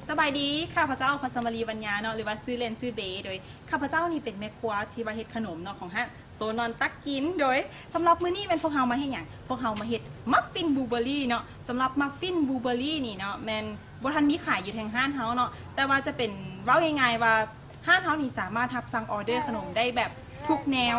ສະບາຍດີ ຂ້າພະເຈົ້າ ພັດສະມາລີ ວັນຍາເນາະ ຫຼືວ່າຊື່ເລ່ນຊື່ເບ ໂດຍຂ້າພະເຈົ້ານີ້ເປັນແມ່ຄົວທີ່ວ່າເຮັດຂະໜົມເນາະ ຂອງຮ້ານໂຕນອນຕັກກິນ. ໂດຍສຳລັບມື້ນີ້ແມ່ນພວກເຮົາມາເຮັດຫຍັງ? ພວກເຮົາມາເຮັດມັບຟິນບລູເບີຣີເນາະ. ສຳລັບມັບຟິນບລູເບີຣີນີ້ເນາະ ແມ່ນບໍ່ທັນມີຂາຍຢູ່ແຖງຮ້ານເຮົາເນາະ ແຕ່ວ່າຈະເປັນ ເວົ້າງ່າຍໆວ່າ ຮ້ານເຮົານີ້ສາມາດຮັບສັ່ງອໍເດີຂະໜົມໄດ້ແບບທຸກແນວ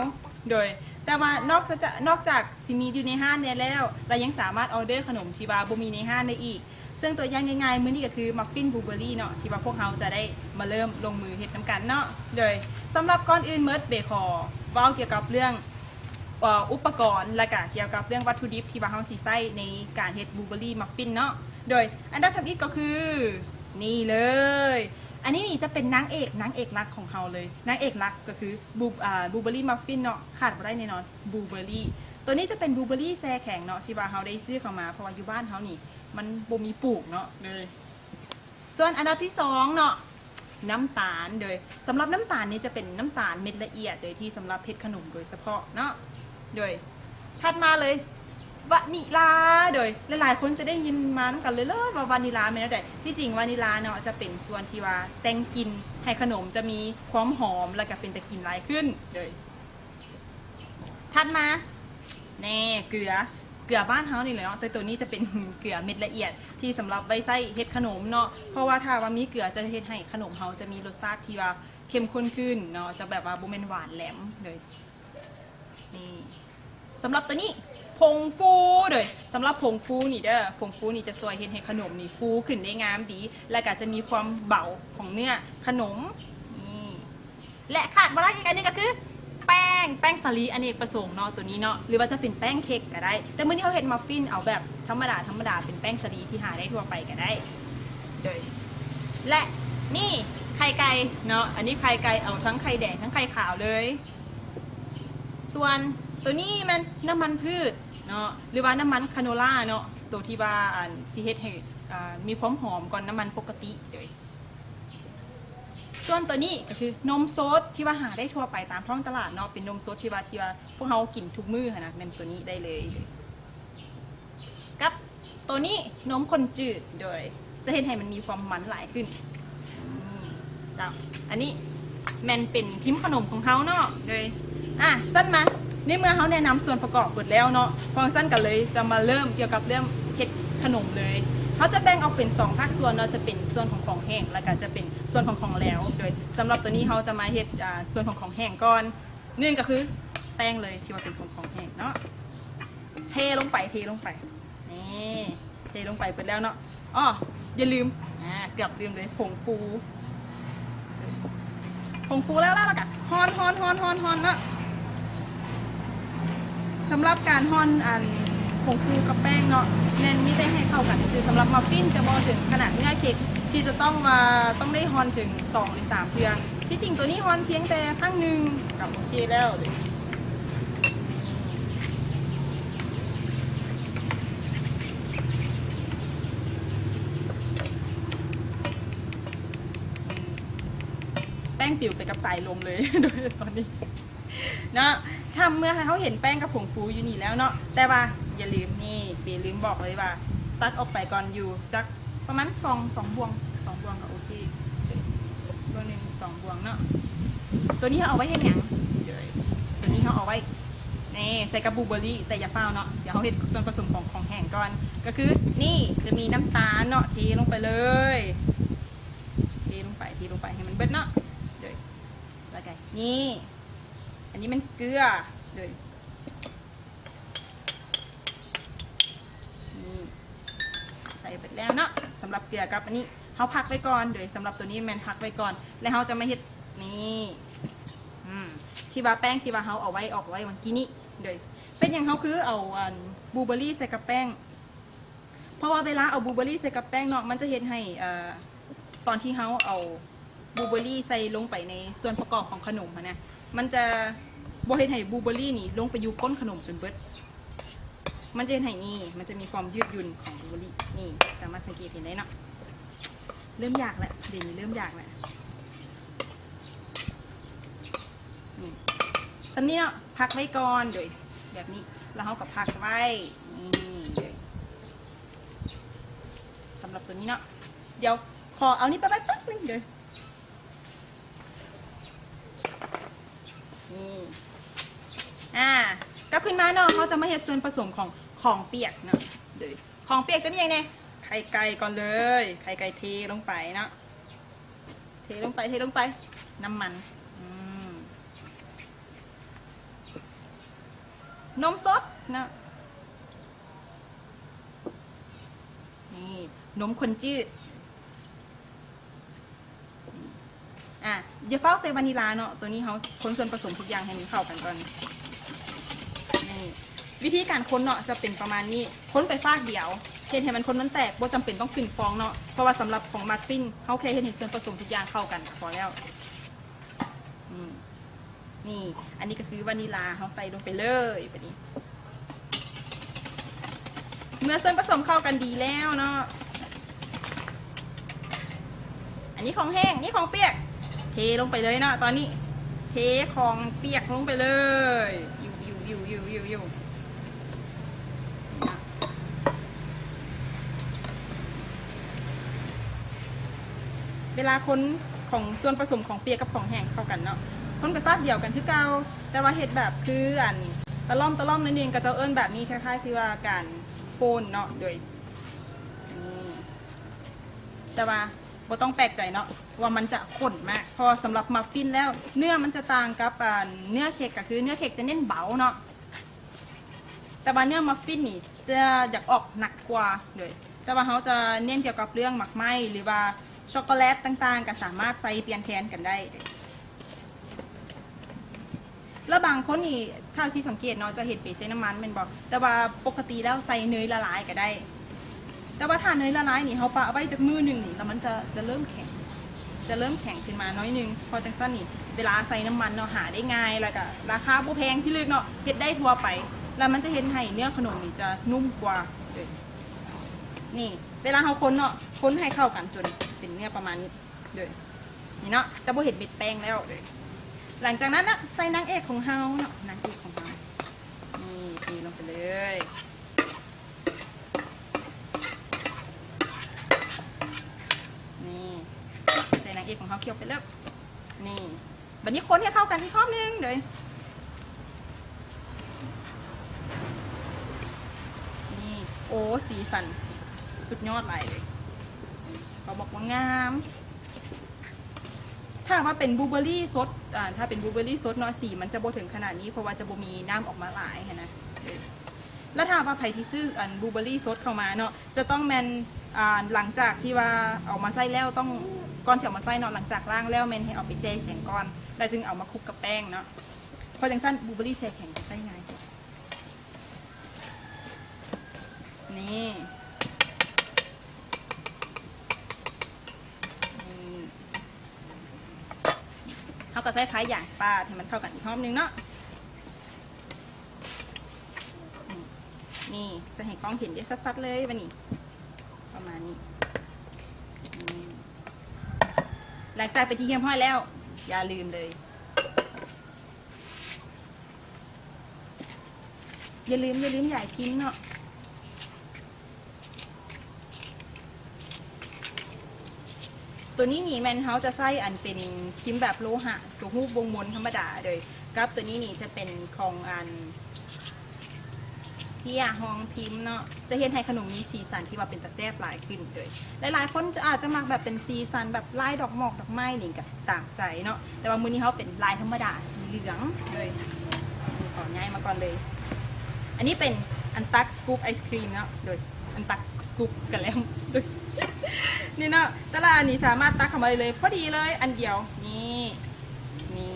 ໂດຍ ແຕ່ວ່ານອກຈາກ ນອກຈາກຊິມີຢູ່ໃນຮ້ານແດ່ແລ້ວ ລະຍັງສາມາດອໍເດີຂະໜົມທີ່ວ່າບໍ່ມີໃນຮ້ານໄດ້ອີກ. ເຊິ່ງຕົວຢ່າງງ່າຍໆມື້ນີ້ກໍຄືມັບຟິນບລູເບີຣີເນາະ ທີ່ວ່າພວກເຮົາຈະໄດ້ມາເລີ່ມລົງມືເຮັດນຳກັນເນາະ. ໂດຍສຳລັບກ່ອນອື່ນໝົດ ເບຂໍເວົ້າກ່ຽວກັບເລື່ອງ ເອີ ອຸປະກອນ ລະກະກ່ຽວກັບເລື່ອງວັດຖຸດິບທີ່ວ່າເຮົາຊິໃຊ້ໃນການເຮັດບລູເບີຣີມັບຟິນເນາະ. ໂດຍອັນດັບທຳອິດກໍຄື ນີ້ເລີຍ ອັນນີ້ນີ້ຈະເປັນນາງເອກ ນາງເອກຫຼັກຂອງເຮົາເລີຍ. ນາງເອກຫຼັກກໍຄືບລູ ອາ ບລູເບີຣີມັບຟິນເນາະ ຂາດບໍ່ໄດ້ແນ່ນອນ ບລູເບີຣີ. ໂຕນີ້ຈະເປັນບລູເບີຣີແຊ່ແຂງເນາະ ທີ່ວ່າເຮົາໄດ້ຊື້ເຂົ້າມາ ເພາະວ່າຢູ່ບ້ານເຮົານີ້ມັນບໍ່ມີປູກເນາະ. ໂດຍສ່ວນອັນດັບທີສອງເນາະ ນ້ຳຕານ. ໂດຍສຳລັບນ້ຳຕານນີ້ຈະເປັນນ້ຳຕານເມັດລະອຽດ ໂດຍທີ່ສຳລັບເຮັດຂະໜົມໂດຍສະເພາະເນາະ. ໂດຍຖັດມາເລີຍ ວານິລາ. ໂດຍຫຼາຍໆຄົນຈະໄດ້ຍິນມານຳກັນເລີຍໆວ່າວານິລາແມ່ນແນວໃດ. ທີ່ຈິງວານິລາເນາະ ຈະເປັນສ່ວນທີ່ວ່າແຕ່ງກິ່ນໃຫ້ຂະໜົມຈະມີຄວາມຫອມ ລະກະເປັນຕາກິນຫຼາຍຂຶ້ນ. ໂດຍ ຖັດມາ ແນ່ ເກືອ ເກືອບ້ານເຮົານີ້ແຫຼະເນາະ ແຕ່ໂຕນີ້ຈະເປັນເກືອເມັດລະອຽດ ທີ່ສຳລັບໄວ້ໃຊ້ເຮັດຂະໜົມເນາະ ເພາະວ່າຖ້າວ່າມີເກືອຈະເຮັດໃຫ້ຂະໜົມເຮົາຈະມີລົດຊາດທີ່ວ່າເຂັ້ມຂຸ້ນຂຶ້ນເນາະ ຈະແບບວ່າບໍ່ແມ່ນຫວານແຫຼມເລີຍ. ນີ້ ສຳລັບໂຕນີ້ ຜົງຟູ ໂດຍສຳລັບຜົງຟູນີ້ເດີ ຜົງຟູນີ້ຈະຊ່ວຍເຮັດໃຫ້ຂະໜົມນີ້ຟູຂຶ້ນໄດ້ງາມດີ ລະກະຈະມີຄວາມເບົາຂອງເນື້ອຂະໜົມ. ນີ້ ແລະຂາດບໍ່ໄດ້ອີກອັນໜຶ່ງກໍຄືແປ້ງ ແປ້ງສາລີອະເນກປະສົງເນາະ ໂຕນີ້ເນາະ ຫຼືວ່າຈະເປັນແປ້ງເຄັກກໍໄດ້ ແຕ່ມື້ນີ້ເຮົາເຮັດມັບຟິນ ເອົາແບບທຳມະດາ ທຳມະດາ ເປັນແປ້ງສາລີທີ່ຫາໄດ້ທົ່ວໄປກໍໄດ້. ໂດຍ ແລະນີ້ໄຂ່ໄກ່ເນາະ ອັນນີ້ໄຂ່ໄກ່ ເອົາທັງໄຂ່ແດງທັງໄຂ່ຂາວເລີຍ. ສ່ວນໂຕນີ້ແມ່ນນ້ຳມັນພືດເນາະ ຫຼືວ່ານ້ຳມັນຄາໂນລາເນາະ ໂຕທີ່ວ່າ ອັນ ຊິເຮັດໃຫ້ ອາ ມີຄວາມຫອມກວ່ານ້ຳມັນປົກກະຕິເລີຍ. ສ່ວນໂຕນີ້ກໍຄືນົມສົດທີ່ວ່າຫາໄດ້ທົ່ວໄປຕາມທ້ອງຕະຫຼາດເນາະ ເປັນນົມສົດທີ່ວ່າ ທີ່ວ່າພວກເຮົາກິນທຸກມື້ຫັ້ນນະ ແມ່ນໂຕນີ້ໄດ້ເລີຍ ກັບໂຕນີ້ນົມຂ້ນຈືດ ໂດຍຈະເຮັດໃຫ້ມັນມີຄວາມມັນຫຼາຍຂຶ້ນ. ນີ້ ເຈົ້າ ອັນນີ້ແມ່ນເປັນພິມຂະໜົມຂອງເຮົາເນາະ ໂດຍ ອາ ຊັ້ນມາ ໃນເມື່ອເຮົາແນະນຳສ່ວນປະກອບເບິດແລ້ວເນາະ ພວກຊັ້ນກໍເລີຍຈະມາເລີ່ມກ່ຽວກັບເລື່ອງເຮັດຂະໜົມເລີຍ. ເຮົາຈະແບ່ງອອກເປັນສອງພາກສ່ວນເນາະ ຈະເປັນສ່ວນຂອງຂອງແຫ້ງ ແລ້ວກໍຈະເປັນສ່ວນຂອງຂອງແຫຼວ. ໂດຍສຳລັບໂຕນີ້ເຮົາຈະມາເຮັດ ອາ ສ່ວນຂອງຂອງແຫ້ງກ່ອນ. ໜຶ່ງກໍຄືແປ້ງເລີຍ ທີ່ວ່າເປັນຂອງຂອງແຫ້ງເນາະ ເທລົງໄປ ເທລົງໄປ ນີ້ ເທລົງໄປເບິດແລ້ວເນາະ. ອໍ ຢ່າລືມ ອາ ເກືອບລືມເລີຍ ຜົງຟູ ຜົງຟູແລ້ວ ແລ້ວ ແລ້ວກະຮ່ອນ ຮ່ອນ ຮ່ອນ ຮ່ອນ ຮ່ອນເນາະ. ສຳລັບການຮ່ອນອັນຜົງຟູກັບແປ້ງເນາະ ແມ່ນມີແຕ່ໃຫ້ເຂົ້າກັນຊື່ໆ. ສຳລັບມັບຟິນຈະບໍ່ເຖິງຂະໜາດເນື້ອເຄັກທີ່ຈະຕ້ອງວ່າຕ້ອງໄດ້ຮ່ອນເຖິງສອງ ຫຼື ສາມເທື່ອ. ທີ່ຈິງໂຕນີ້ຮ່ອນພຽງແຕ່ຄັ້ງໜຶ່ງກໍໂອເຄແລ້ວ. ແປ້ງປິວໄປກັບສາຍລົມເລີຍ ໂດຍຕອນນີ້ເນາະ. ຖ້າເມື່ອເຮົາເຫັນແປ້ງກັບຜົງຟູຢູ່ນີ້ແລ້ວເນາະ ແຕ່ວ່າຢ່າລືມ ນີ້ ເບລືມບອກເລີຍວ່າ ຕັດອອກໄປກ່ອນຢູ່ຈັກປະມານສອງ ສອງບ່ວງ ສອງບ່ວງກໍໂອເຄ ເບິ່ງໜຶ່ງ ສອງບ່ວງເນາະ. ໂຕນີ້ເຮົາເອົາໄວ້ເຮັດຫຍັງ? ໂຕນີ້ເຮົາເອົາໄວ້ ນີ້ ໃສ່ກັບບລູເບີຣີ ແຕ່ຢ່າຟ້າວເນາະ ດຽວເຮົາເຮັດສ່ວນປະສົມຂອງຂອງແຫ້ງກ່ອນ. ກໍຄືນີ້ຈະມີນ້ຳຕານເນາະ ເທລົງໄປເລີຍ ເທລົງໄປ ເທລົງໄປໃຫ້ມັນເບິດເນາະ. ໂດຍ ແລ້ວກໍນີ້ ອັນນີ້ແມ່ນເກືອ ໂດຍ ນີ້ ໃສ່ເບິດແລ້ວເນາະ. ສຳລັບເກືອກັບອັນນີ້ເຮົາພັກໄວ້ກ່ອນ ໂດຍສຳລັບໂຕນີ້ແມ່ນພັກໄວ້ກ່ອນ ແລ້ວເຮົາຈະມາເຮັດນີ້ ອືມ ທີ່ວ່າແປ້ງທີ່ວ່າເຮົາເອົາໄວ້ ອອກໄວ້ຫວ່າງກີ້ນີ້. ໂດຍເປັນຫຍັງເຮົາຄືເອົາອັນບລູເບີຣີໃສ່ກັບແປ້ງ? ເພາະວ່າເວລາເອົາບລູເບີຣີໃສ່ກັບແປ້ງເນາະ ມັນຈະເຮັດໃຫ້ ເອີ ຕອນທີ່ເຮົາເອົາບລູເບີຣີໃສ່ລົງໄປໃນສ່ວນປະກອບຂອງຂະໜົມຫັ້ນນະ ມັນຈະບໍ່ເຮັດໃຫ້ບລູເບີຣີນີ້ລົງໄປຢູ່ກົ້ນຂະໜົມຈົນເບິດ. ມັນຈະເຮັດໃຫ້ນີ້ ມັນຈະມີຄວາມຍືດຫຍຸ່ນຂອງບລູເບີຣີ ນີ້ ສາມາດສັງເກດເຫັນໄດ້ເນາະ. ເລີ່ມຢາກແລ້ວ ດຽວນີ້ເລີ່ມຢາກແລ້ວ. ນີ້ ສ່ຳນີ້ເນາະ ພັກໄວ້ກ່ອນ ໂດຍແບບນີ້ ແລ້ວເຮົາກໍພັກໄວ້ ນີ້ ໂດຍ ສຳລັບໂຕນີ້ເນາະ. ດຽວ ຂໍເອົານີ້ໄປໄວ້ແປັບໜຶ່ງເດີ. ນີ້ ອ່າ ກັບຄືນມາເນາະ ເຮົາຈະມາເຮັດສ່ວນປະສົມຂອງຂອງປຽກເນາະ. ເດີ ຂອງປຽກຈະມີຫຍັງແດ່? ໄຂ່ໄກ່ກ່ອນເລີຍ ໄຂ່ໄກ່ເທລົງໄປເນາະ ເທລົງໄປ ເທລົງໄປ ນ້ຳມັນ ອືມ ນົມສົດເນາະ ນີ້ ນົມຂ້ນຈືດ. ອ່າ ຢ່າຟ້າວໃສ່ວານິລາເນາະ ໂຕນີ້ເຮົາຄົນສ່ວນປະສົມທຸກຢ່າງໃຫ້ມັນເຂົ້າກັນກ່ອນ. ນີ້ ວິທີການຄົນເນາະ ຈະເປັນປະມານນີ້ ຄົນໄປຟາກດຽວ ເຮັດໃຫ້ມັນ ຄົນມັນແຕກ ບໍ່ຈຳເປັນຕ້ອງຂຶ້ນຟອງເນາະ ເພາະວ່າສຳລັບຂອງມັບຟິນ ເຮົາແຄ່ເຮັດໃຫ້ສ່ວນປະສົມທຸກຢ່າງເຂົ້າກັນກໍພໍແລ້ວ. ນີ້ ນີ້ ອັນນີ້ກໍຄືວານິລາ ເຮົາໃສ່ລົງໄປເລີຍບາດນີ້. ເມື່ອສ່ວນປະສົມເຂົ້າກັນດີແລ້ວເນາະ ອັນນີ້ຂອງແຫ້ງ ນີ້ຂອງປຽກ ເທລົງໄປເລີຍເນາະ. ຕອນນີ້ເທຂອງປຽກລົງໄປເລີຍ ເວລາຄົນຂອງສ່ວນປະສົມຂອງປຽກກັບຂອງແຫ້ງເຂົ້າກັນເນາະ ຄົນໄປຟາກດຽວກັນຄືເກົ່າ ແຕ່ວ່າເຮັດແບບຄືອັນຕະລ່ອມຕະລ່ອມໜ້ອຍໜຶ່ງ ເຂົາເຈົ້າເອີ້ນແບບນີ້ ຄ້າຍໆຄືວ່າການໂຟນເນາະ. ໂດຍ ນີ້ ແຕ່ວ່າບໍ່ຕ້ອງແປກໃຈເນາະວ່າມັນຈະຂ້ນມາກ ເພາະວ່າສຳລັບມັບຟິນແລ້ວ ເນື້ອມັນຈະຕ່າງກັບອັນເນື້ອເຄັກ ກໍຄືເນື້ອເຄັກຈະເນັ້ນເບົາເນາະ ແຕ່ວ່າເນື້ອມັບຟິນນີ້ຈະຢາກອອກໜັກກວ່າເລີຍ ແຕ່ວ່າເຮົາຈະເນັ້ນກ່ຽວກັບເລື່ອງໝາກໄມ້ ຫຼືວ່າຊັອກໂກແລັດຕ່າງໆ ກໍສາມາດໃສ່ປ່ຽນແທນກັນໄດ້. ແລ້ວບາງຄົນນີ້ ເທົ່າທີ່ສັງເກດເນາະ ຈະເຫັນໄປໃສ່ນ້ຳມັນແມ່ນບໍ່? ແຕ່ວ່າປົກກະຕິແລ້ວໃສ່ເນີຍລະລາຍກໍໄດ້ ແຕ່ວ່າຖ້າເນີຍລະລາຍນີ້ ເຮົາປະໄວ້ຈັກມື້ໜຶ່ງນີ້ ແລ້ວມັນຈະ ຈະເລີ່ມແຂງ ຈະເລີ່ມແຂງຂຶ້ນມາໜ້ອຍໜຶ່ງ ເພາະຈັ່ງຊັ້ນນີ້ ເວລາໃສ່ນ້ຳມັນເນາະ ຫາໄດ້ງ່າຍ ແລ້ວກະລາຄາບໍ່ແພງ ທີ່ລຶກເນາະ ເຮັດໄດ້ທົ່ວໄປ ແລ້ວມັນຈະເຮັດໃຫ້ເນື້ອຂະໜົມນີ້ຈະນຸ້ມກວ່າ. ເອີ ນີ້ ເວລາເຮົາຄົນເນາະ ຄົນໃຫ້ເຂົ້າກັນຈົນເປັນເນື້ອປະມານນີ້ເດີ ນີ້ເນາະ ຈະບໍ່ເຫັນເມັດແປ້ງແລ້ວເດີ. ຫຼັງຈາກນັ້ນນະ ໃສ່ນາງເອກຂອງເຮົາເນາະ ນາງເອກຂອງເຮົາ ນີ້ ເທລົງໄປເລີຍ. ນີ້ ໃສ່ນາງເອກຂອງເຮົາຂຽວໄປເລີຍ ນີ້ ບາດນີ້ຄົນໃຫ້ເຂົ້າກັນອີກຮອບໜຶ່ງເດີ ນີ້ ໂອ້ ສີສັນສຸດຍອດຫຼາຍເລີຍ ເຂົາບອກວ່າງາມ. ຖ້າວ່າເປັນບລູເບີຣີສົດ ອ່າ ຖ້າເປັນບລູເບີຣີສົດເນາະ ສີມັນຈະບໍ່ເຖິງຂະໜາດນີ້ ເພາະວ່າຈະບໍ່ມີນ້ຳອອກມາຫຼາຍຫັ້ນນະ. ແລ້ວຖ້າວ່າໃຜທີ່ຊື້ອັນບລູເບີຣີສົດເຂົ້າມາເນາະ ຈະຕ້ອງແມ່ນ ອ່າ ຫຼັງຈາກທີ່ວ່າເອົາມາໃຊ້ແລ້ວ ຕ້ອງ ກ່ອນຊິເອົາມາໃຊ້ເນາະ ຫຼັງຈາກລ້າງແລ້ວແມ່ນໃຫ້ເອົາໄປແຊ່ແຂງກ່ອນ ແລ້ວຈຶ່ງເອົາມາຄຸກກັບແປ້ງເນາະ ເພາະຈັ່ງຊັ້ນບລູເບີຣີແຊ່ແຂງຈະໃຊ້ງ່າຍກວ່າ. ນີ້ ນີ້ ເຮົາກໍໃຊ້ພາຍຢາງປາດໃຫ້ມັນເຂົ້າກັນອີກຮອບໜຶ່ງເນາະ. ນີ້ ຈະໃຫ້ກ້ອງເຫັນໄດ້ຊັດໆເລີຍບາດນີ້ ປະມານນີ້. ນີ້ ຫຼັງຈາກເປັນທີ່ຮຽບຮ້ອຍແລ້ວ ຢ່າລືມເລີຍ ຢ່າລືມ ຢ່າລືມຢາຍພິມເນາະ. ໂຕນີ້ນີ້ແມ່ນເຮົາຈະໃຊ້ອັນເປັນພິມແບບໂລຫະ ຕົວຮູບວົງມົນທຳມະດາເລີຍ ກັບໂຕນີ້ນີ້ຈະເປັນຂອງອັນເຈ້ຍຮອງພິມເນາະ ຈະເຮັດໃຫ້ຂະໜົມມີສີສັນທີ່ວ່າເປັນຕາແຊບຫຼາຍຂຶ້ນເລີຍ. ຫຼາຍໆຄົນຈະ ອາດຈະມັກແບບເປັນສີສັນແບບລາຍດອກໝອກດອກໄມ້ນີ້ກໍຕາມໃຈເນາະ ແຕ່ວ່າມື້ນີ້ເຮົາເປັນລາຍທຳມະດາ ສີເຫຼືອງເລີຍ. ນີ້ ຂໍຍ້າຍມາກ່ອນເລີຍ. ອັນນີ້ເປັນອັນຕັກສະກຸບໄອສຄຣີມເນາະ ໂດຍ ອັນຕັກສະກຸບກະແລັມ ໂດຍ ນີ້ເນາະ ແຕ່ລະອັນນີ້ສາມາດຕັກເຂົ້າມາໄດ້ເລີຍ ພໍດີເລີຍ ອັນດຽວ ນີ້ ນີ້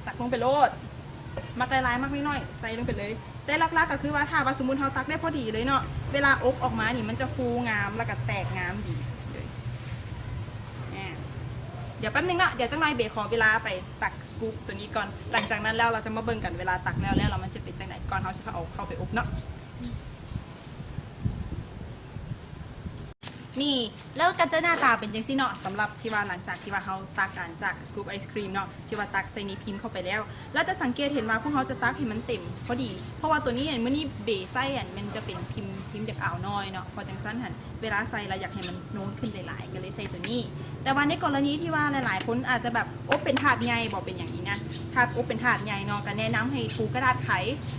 ຕັກລົງໄປໂລດ ມັກຫຼາຍໆ ມັກນ້ອຍໆ ໃສ່ລົງໄປເລີຍ. ແຕ່ຫຼັກໆກໍຄືວ່າ ຖ້າວ່າສົມມຸດເຮົາຕັກໄດ້ພໍດີເລີຍເນາະ ເວລາອົບອອກມານີ້ ມັນຈະຟູງາມ ແລ້ວກໍແຕກງາມດີເລີຍ. ອາ ດຽວແປັບໜຶ່ງເນາະ ດຽວຈັກໜ່ອຍເບຂໍເວລາໄປຕັກສະກຸບໂຕນີ້ກ່ອນ ຫຼັງຈາກນັ້ນແລ້ວເຮົາຈະມາເບິ່ງກັນ ເວລາຕັກແລ້ວແລ້ວ ແລ້ວມັນຈະເປັນຈັ່ງໃດ ກ່ອນເຮົາຊິເຂົ້າ ເອົາເຂົ້າໄປອົບເນາະ. ນີ້ ແລ້ວກໍຈະໜ້າຕາເປັນຈັ່ງຊີ້ເນາະ. ສຳລັບທີ່ວ່າ ຫຼັງຈາກທີ່ວ່າເຮົາຕັກອັນຈາກສະກຸບໄອສະຄຣີມເນາະ ທີ່ວ່າຕັກໃສ່ໃນພິມເຂົ້າໄປແລ້ວ ແລ້ວຈະສັງເກດເຫັນວ່າພວກເຮົາຈະຕັກໃຫ້ມັນເຕັມພໍດີ ເພາະວ່າໂຕນີ້ ອັນ ມື້ນີ້ເບໃສ່ອັນ ມັນຈະເປັນພິມ ພິມຈາກອາວນ້ອຍເນາະ. ເພາະຈັ່ງຊັ້ນຫັ້ນ ເວລາໃສ່ແລ້ວຢາກໃຫ້ມັນນູນຂຶ້ນຫຼາຍໆ ກໍເລີຍໃສ່ໂຕນີ້. ແຕ່ວ່າໃນກໍລະນີທີ່ວ່າຫຼາຍໆຄົນອາດຈະແບບອົບເປັນຖາດໃຫຍ່ ບໍ່ເປັນຫຍັງນີ້ນະ ຖ້າອົບເປັນຖາດໃຫຍ່ເນາະ ກໍແນະນຳໃຫ້ປູກະດາດໄຂ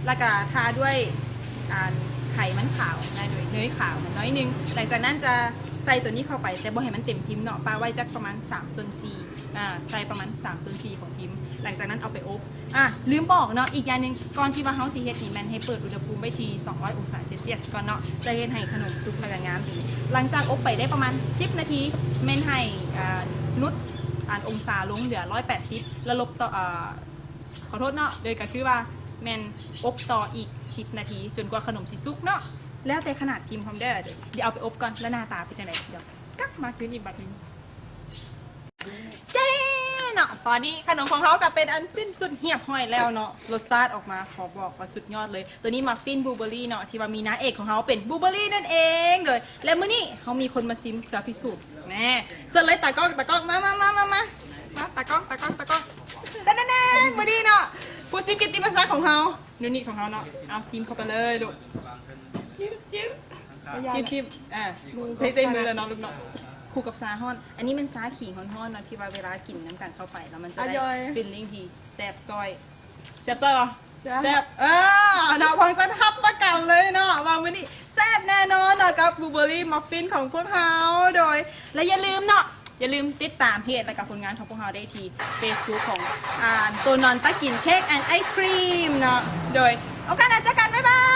ແລ້ວກໍທາດ້ວຍ ອັນ ໄຂມັນຂາວນະ ໂດຍເນີຍຂາວມັນໜ້ອຍໜຶ່ງ. ຫຼັງຈາກນັ້ນຈະໃສ່ໂຕນີ້ເຂົ້າໄປ ແຕ່ບໍ່ໃຫ້ມັນເຕັມພິມເນາະ ປະໄວ້ຈັກປະມານສາມສ່ວນສີ່ ອາ ໃສ່ປະມານສາມສ່ວນສີ່ຂອງພິມ. ຫຼັງຈາກນັ້ນເອົາໄປອົບ ອາ ລືມບອກເນາະ ອີກຢ່າງໜຶ່ງ ກ່ອນທີ່ວ່າເຮົາຊິເຮັດນີ້ ແມ່ນໃຫ້ເປີດອຸນຫະພູມໄວ້ທີ່ສອງຮ້ອຍອົງສາເຊລຊຽສກ່ອນເນາະ ຈະເຮັດໃຫ້ຂະໜົມສຸກ ແລ້ວກໍງາມດີ. ຫຼັງຈາກອົບໄປໄດ້ປະມານສິບນາທີ ແມ່ນໃຫ້ ອາ ຫຼຸດ ອັນ ອົງສາລົງເຫຼືອຮ້ອຍແປດສິບ ແລ້ວລົບຕໍ່ ອາ ຂໍໂທດເນາະ ໂດຍກໍຄືວ່າແມ່ນອົບຕໍ່ອີກສິບນາທີ ຈົນກວ່າຂະໜົມຊິສຸກເນາະ. ແລ້ວແຕ່ຂະໜາດພິມພ້ອມເດີ. ດຽວເອົາໄປອົບກ່ອນ ແລ້ວໜ້າຕາເປັນຈັ່ງໃດ ດຽວກັບມາຄືນອີກບັດໜຶ່ງ. ເຢ້ເນາະ ຕອນນີ້ຂະໜົມຂອງເຮົາກໍເປັນອັນສິ້ນສຸດຮຽບຮ້ອຍແລ້ວເນາະ. ລົດຊາດອອກມາ ຂໍບອກວ່າສຸດຍອດເລີຍ. ໂຕນີ້ມັບຟິນບລູເບີຣີເນາະ ທີ່ວ່າມີນາງເອກຂອງເຮົາເປັນບລູເບີຣີນັ້ນເອງເດີ. ແລະມື້ນີ້ເຮົາມີຄົນມາຊິມເພື່ອພິສູດ ແນ່ ເຊີນເລີຍຕາກ້ອງ ຕາກ້ອງ ມາ ມາ ຕາກ້ອງ ຕາກ້ອງ ຕາກ້ອງ ແນ່ໆໆ ມື້ນີ້ເນາະ ຜູ້ຊິມກິດຕິມະສັກຂອງເຮົາ ນູນິດຂອງເຮົາເນາະ. ເອົາ ຊິມເຂົ້າໄປເລີຍລູກ ຈິ້ມ ຈິ້ມ ອາ ໃຊ້ມືແລ້ວເນາະລູກເນາະ ຄູ່ກັບຊາຮ້ອນ. ອັນນີ້ແມ່ນຊາຂີງຮ້ອນໆເນາະ ທີ່ວ່າເວລາກິນນຳກັນເຂົ້າໄປ ແລ້ວມັນຈະໄດ້ ອະຢອຍ ຟີລລິ້ງທີ່ແຊບຊ້ອຍ ແຊບຊ້ອຍບໍ່? ແຊບ ແຊບ ເອີ ເນາະ ພວກຊັ້ນຮັບປະກັນເລີຍເນາະ ວ່າມື້ນີ້ແຊບແນ່ນອນເນາະ ກັບບລູເບີຣີມັບຟິນຂອງພວກເຮົາ. ໂດຍ ແລະຢ່າລືມເນາະ ຢ່າລືມຕິດຕາມເພຈ ແລະກະຜົນງານຂອງພວກເຮົາໄດ້ທີ່ເຟສບຸກຂອງ ອາ ໂຕນອນຕາກິນເຄັກແອນໄອສະຄຣີມເນາະ. ໂດຍ ໂອກາດໜ້າເຈີກັນ ບາຍບາຍ.